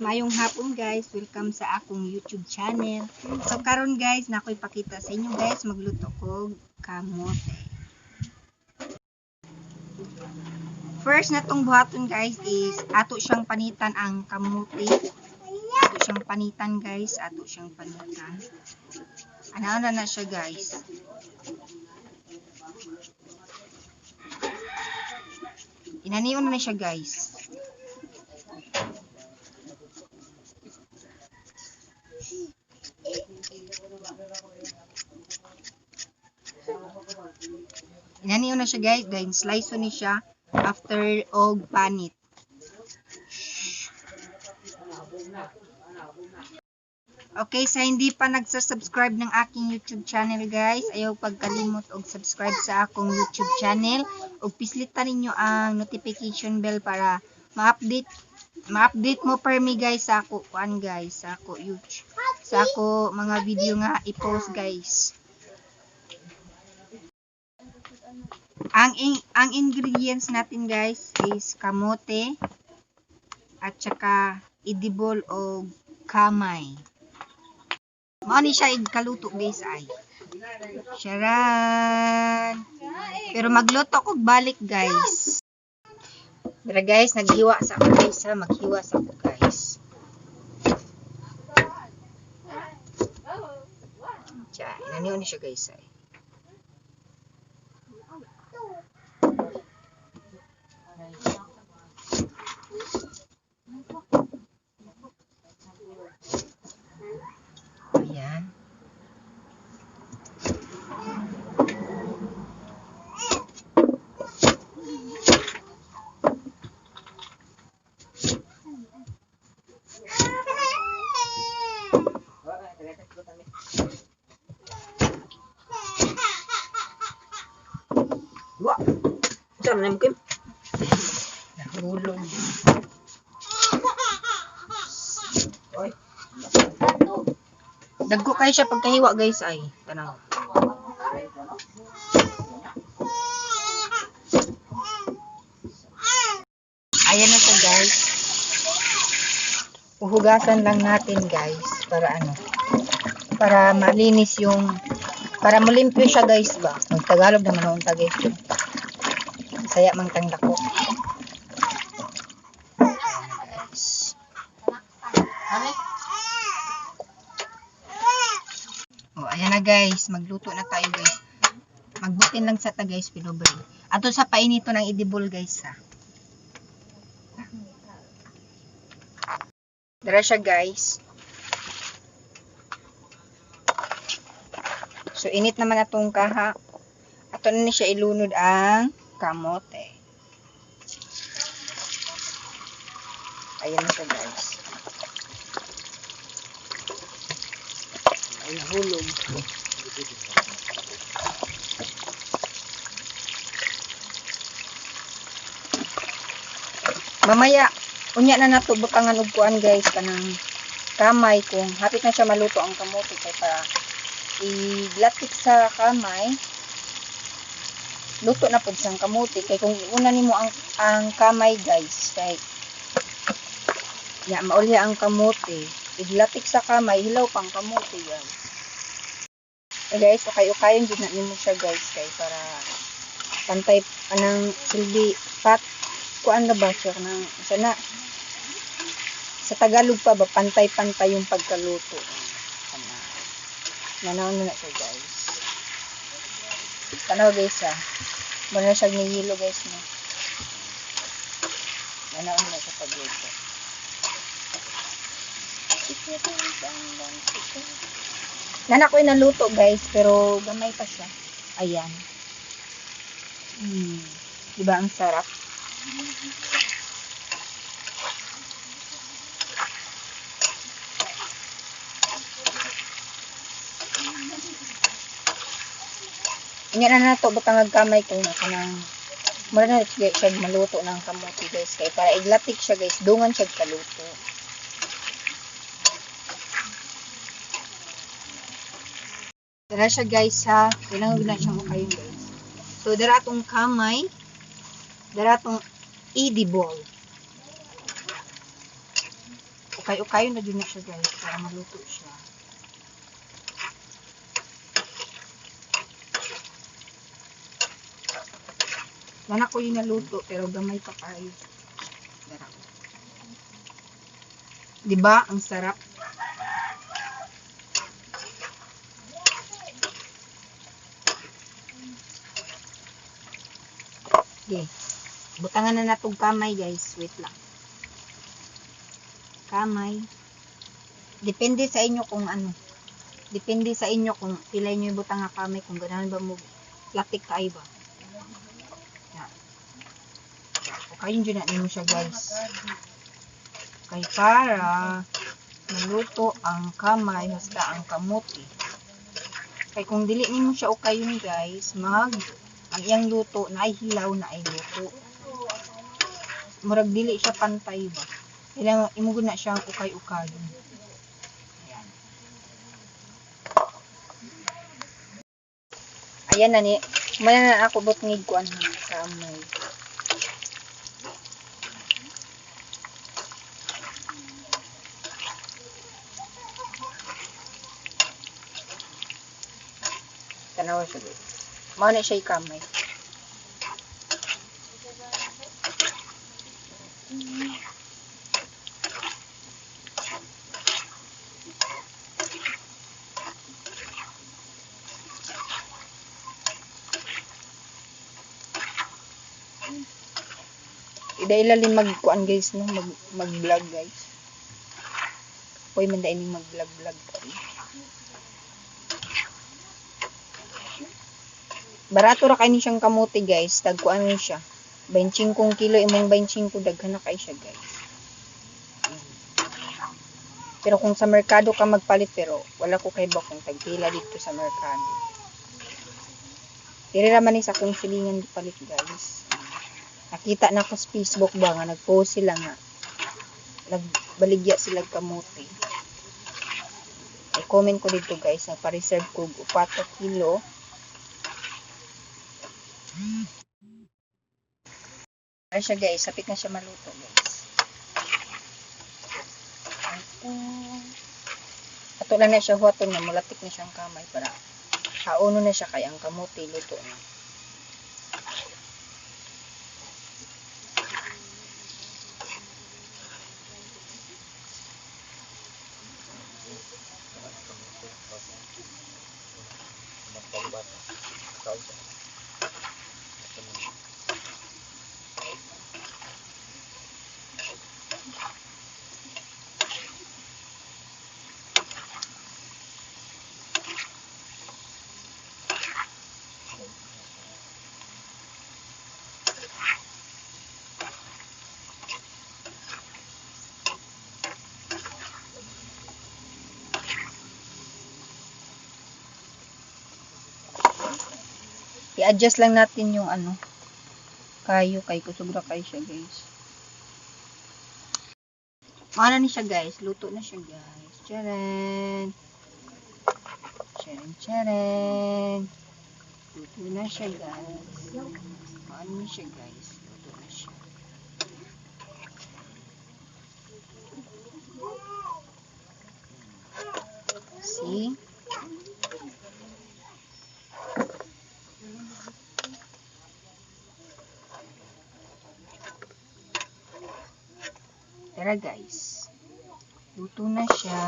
Maayong hapon, guys. Welcome sa akong YouTube channel. So karon, guys, na ako'y pakita sa inyo, guys, magluto kog kamote. First na tong buhaton, guys, is ato siyang panitan ang kamote. Ato siyang panitan, guys, ato siyang panitan. Ano na na siya, guys. Inanion na na siya, guys. Inanion na siya, guys, then slice ni siya after og panit. Okay, sa hindi pa nagsasubscribe ng aking YouTube channel, guys, ayaw pagkalimot og subscribe sa akong YouTube channel ug pislitan ninyo ang notification bell para ma-update mo per me, guys, sa ako kuan, guys, sa ako YouTube, sa ako mga video nga i-post, guys. Ang ingredients natin, guys, is kamote at saka edible o kamay. Mao ni siya kaluto, guys, ay. Sharan. Pero magluto kog balik, guys. Pero guys, naghiwa sa ako, guys, ha, maghiwa sa ako, guys. Tiya, inanion ni siya, guys, ay. Ayan. Wa. Unsa man nimo, Kim? Nahulog. Oy. Dagko kayo siya pagkahiwa, guys, ay. Tanaw. Ayan na siya, guys. Uhugasan lang natin, guys, para ano, para malinis yung, para malimpyo siya, guys, ba. Magtagalog naman noon ta, guys. Saya mang tangdako. Guys. Oh, ayan na, guys, magluto na tayo, guys. Magbutin lang sa ta, guys, pinubre. Ato sa painito ng edible, guys, ha. Dara siya, guys. So init naman atong kaha. Ato na ni siya ilunod ang kamote. Ayan na siya, guys. Ay, nahulog. Mamaya unya na nato butangan og kuan, guys, kanang kamay kung hapit na siya maluto ang kamote kay para iglatik sa kamay luto na pud siyang kamote kay kung iuna nimo ang kamay, guys, kay ya maulya ang kamote iglatik sa kamay hilaw pang kamote, guys. Eh, guys, ukay-ukayon jud na nimo siya, guys, kay para pantay anang silbi pat kuan na ba siya kanang sana sa Tagalog pa ba pantay-pantay yung pagkaluto. Ana. Nanaon na na siya, guys. Tanaw, guys, ha. Muna siya nihilo, guys, no. Nanaon na siya pagluto. Nana ko naluto, guys, pero gamay pa siya. Ayan. Hmm. Diba ang sarap? Inya na nato butang kamay ko na kanang mura na siya siya maluto ng kamote, guys, kay para iglatik siya, guys, dungan siya kaluto. Dara siya, guys, ha. Kailangan na siyang ukayon, guys. So dara atong kamay, dara atong edible. Ukay-ukayon na jud na siya guys para maluto siya. Nana ko yung naluto pero gamay pa kayo. Dara. 'Di ba? Ang sarap. Okay. Butangan na natong kamay guys. Wait lang. Kamay. Depende sa inyo kung ano. Depende sa inyo kung pila inyo ibutang nga kamay, kung ganahan ba mo latik kayo ba. Yan. Okay, yun na ninyo siya guys. Kay para maluto ang kamay hasta ang kamuti. Kay kung dili nimo siya okay yun guys, ang iyang luto na ay hilaw na ay luto. Murag dili siya pantay ba. Kailangan imo gud na siyang ukay-ukayon. Ayan. Ayan na ni. Mana na ako butngig kuan kamay. Tanawa siya guys. Mao na siya kamay. Idailali magkuan guys no, mag-vlog guys. Uy, man dai ning mag-vlog-vlog kay. Barato ra kay ni siyang kamote guys, tagkuan ni siya. 25 kilo imong 25 daghan na kay siya guys. Pero kung sa merkado ka magpalit, pero wala ko kay ba kung tagpila dito sa merkado. Diri ra man ni sa akong silingan gipalit guys. Nakita na ko sa Facebook ba nga nagpost sila nga nagbaligya sila kamote. I-comment ko dito guys, nagpa-reserve ko og 4 ka kilo. Ay siya guys, sapit na siya maluto guys. Ato. Ato lang na siya huwaton na mulatik na siyang kamay para hauno na siya kay ang kamote luto na. I-adjust lang natin yung ano, kayo kay kusog ra kay siya guys. Maana ni siya guys, luto na siya guys. Charan. Charan charan. Luto na siya guys. Maana ni siya guys, luto na siya. See? Tara guys, luto na siya.